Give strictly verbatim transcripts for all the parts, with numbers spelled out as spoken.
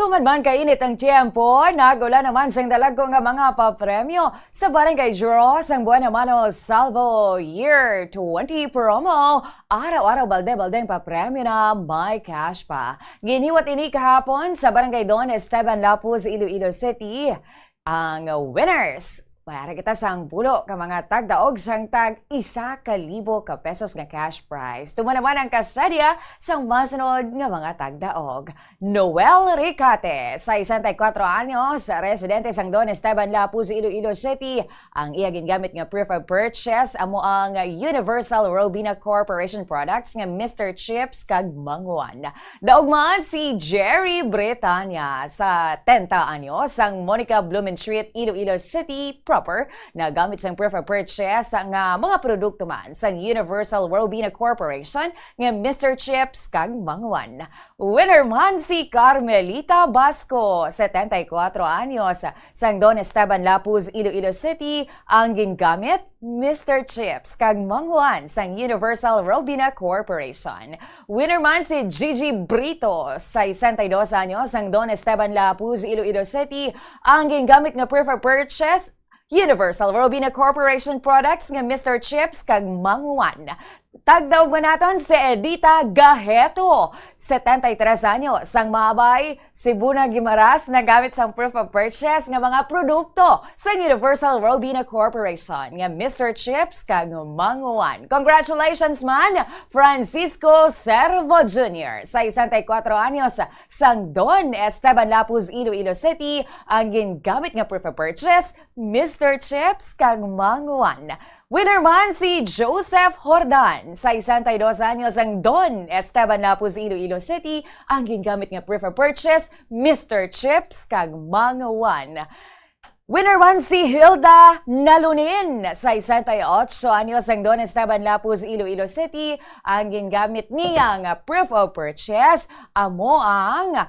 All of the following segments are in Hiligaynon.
Human man kainit ang tiyempo, nag-ulan naman sing dalagko nga mga papremyo sa Barangay Draw sang Buenamano Salvo Year twenty Promo. Araw-araw balde-balde ang papremyo na may cash pa. Ginhiwat ini kahapon sa Barangay Don Esteban Lapuz, Iloilo City. Ang winners, may ara kita sang pulo ka mga tagdaog sang tag isa ka libo ka pesos nga cash prize. Tuman naman ang kasadya sang masunod nga mga tagdaog. Noel Ricate, sesenta y cuatro anyos, residente sang Don Esteban Lapuz, Iloilo City. Ang iya gingamit nga proof of purchase amo ang Universal Robina Corporation products nga Mister Chips kag Manguan. Daog man si Jerry Britanya, setenta anyos, sang Monica Blumentritt, Iloilo City proper. Nagamit sang proof of purchase nga mga produkto man sang Universal Robina Corporation nga Mister Chips kag Manguan. Winner man si Carmelita Basco, setenta y cuatro anyos, sang Don Esteban Lapuz, Iloilo City, ang gingamit Mister Chips kag Manguan sang Universal Robina Corporation. Winner man si Gigi Brito, sesenta y dos anyos, sang Don Esteban Lapuz, Iloilo City, ang gingamit nga proof of purchase, Universal Robina Corporation products nga Mister Chips kag Manguan. Tagdaog man naton si Edita Gaheto, setenta y tres anyos, sang Mabay, Sibuna, Guimaras, nagamit sang proof of purchase nga mga produkto sang Universal Robina Corporation nga Mister Chips kag Manguan. Congratulations man, Francisco Servo Junior, sesenta y cuatro anyos, sang Don Esteban Lapuz, Iloilo City, ang gingamit nga proof of purchase, Mister Chips kag Manguan. Winner man si Joseph Jordan, sesenta y dos anyos, ang Don Esteban Lapuz, Iloilo City, ang gingamit nga proof of purchase, Mister Chips kag Manguan. Winner man si Hilda Nalunin, sesenta y ocho anyos, ang Don Esteban Lapuz, Iloilo City, ang gingamit niya nga proof of purchase amo ang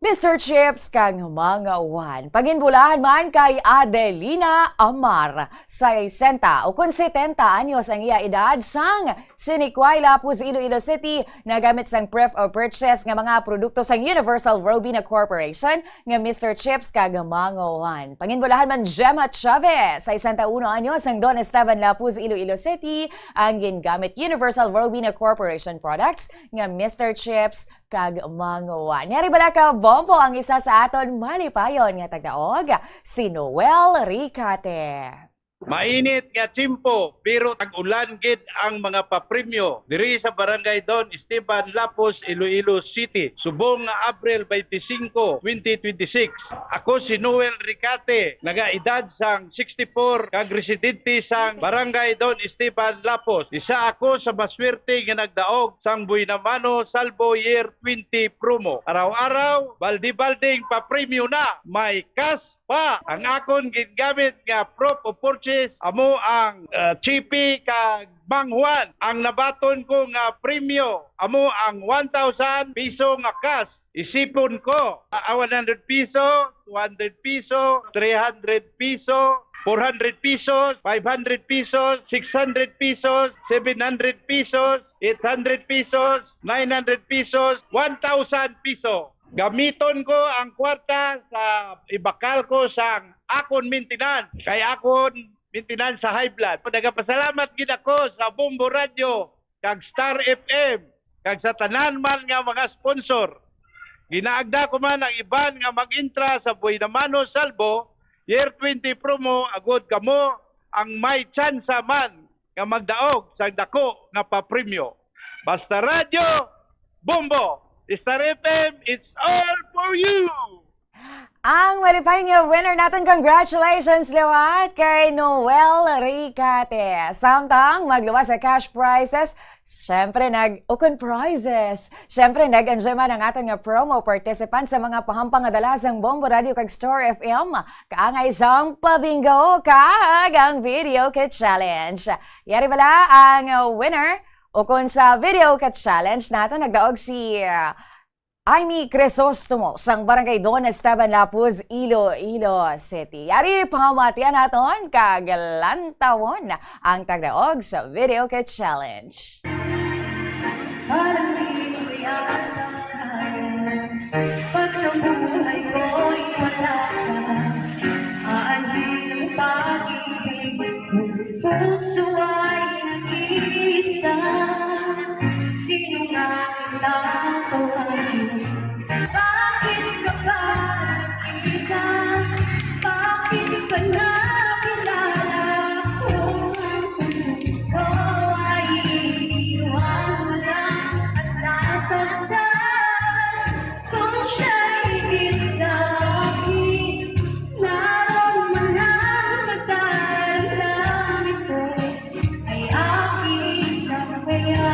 Mister Chips kag Manguan. Panginbulahan man kay Adelina Amar, sesenta ukon setenta anyos ang iya edad, sang Siniquay, Lapuz, Iloilo City, nagamit sang proof of purchase nga mga produkto sang Universal Robina Corporation nga Mister Chips kag Manguan. Panginbulahan man Gemma Chavez, sesenta uno anyos, ang Don Esteban, Lapuz, Iloilo City, ang gingamit Universal Robina Corporation products nga Mister Chips kag Manguan. Yari bala ka bombo ang isa sa aton malipayon nga tagdaog, si Noel Ricate. Mainit nga tiyempo, pero tag-ulan gid ang mga papremyo diri sa Barangay Don Esteban, Lapuz, Iloilo City, subong nga Abril twenty-five, twenty twenty-six. Ako si Noel Ricate, nagaedad sang sixty-four kag residente sang Barangay Don Esteban, Lapuz. Isa ako sa maswerte nga nagdaog sang Buenamano Salvo Year twenty Promo. Araw-araw, balde-baldeng papremyo na. May cash pa. Ang akon gingamit nga proof of purchase amo ang, uh, Chipi kag Manguan. Ang nabaton ko nga premyo amo ang one thousand piso nga cash. Isipon ko, ah, one hundred piso, two hundred piso, three hundred piso, four hundred pesos, five hundred pesos, six hundred pesos, seven hundred pesos, eight hundred pesos, nine hundred pesos, one thousand piso. Gamiton ko ang kwarta sa ibakal ko sang akon maintenance. Kay akon maintenance sa high blood. Nagapasalamat gid ako sa Bombo Radio kag Star F M, kag sa tanan man nga mga sponsor. Ginaagda ko man ang iban nga mag-entra sa Buenamano Salvo Year twenty Promo, agod kamo ang may tsansa man nga magdaog sang dako nga papremyo. Basta Radyo, Bombo, Star F M, it's all for you! Ang malipayon nga winner naton, congratulations liwat kay Noel Ricate. Samtang magluwas sa cash prizes, syempre nag-, ukon prizes. Syempre, nag-enjoy man ang aton nga promo participant sa mga pahampang nga dala sang Bombo Radio kag Star F M. Kaangay sang pabingo kag ang video kit challenge. Yari bala ang winner ukon sa video kit challenge naton, nagdaog si, uh, Amy Crisostomo sang Barangay Don Esteban Lapuz, Iloilo City. Yari, pamatian naton kag lantawon ang tagdaog sa video kit challenge. Sa buhay ko'y wala ka. Aanhin ang pag-ibig. Puso ay nag-iisa. Sino nga kita tawagin? Bakit ka ba nagkita? Bakit ka na kilala? Kung ang puso ko ay iniwan mo lang at sasaktan, kung siya'y ibig sa akin, naroon man ang nagdaralang ito, ay akin na kaya.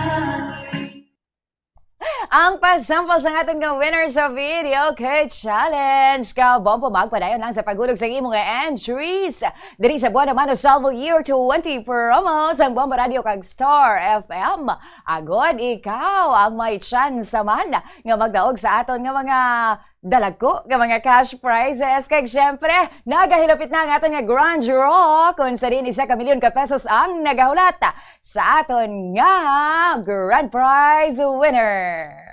Ang pasampal sa aton nga winner sa video kay Challenge ka Bombo. Magpadayon lang sa paghulog sa imo nga entries diri sa Buwan Naman o Salvo Year twenty promo sang Bombo Radio kag Star F M. Agod ikaw ang may tsansa man nga magdaog sa aton nga mga dalagko nga mga cash prizes. Kag syempre, nagahilapit na ang aton nga grand draw kung sa diin isa ka milyon ka pesos ang nagahulat sa aton nga grand prize winner.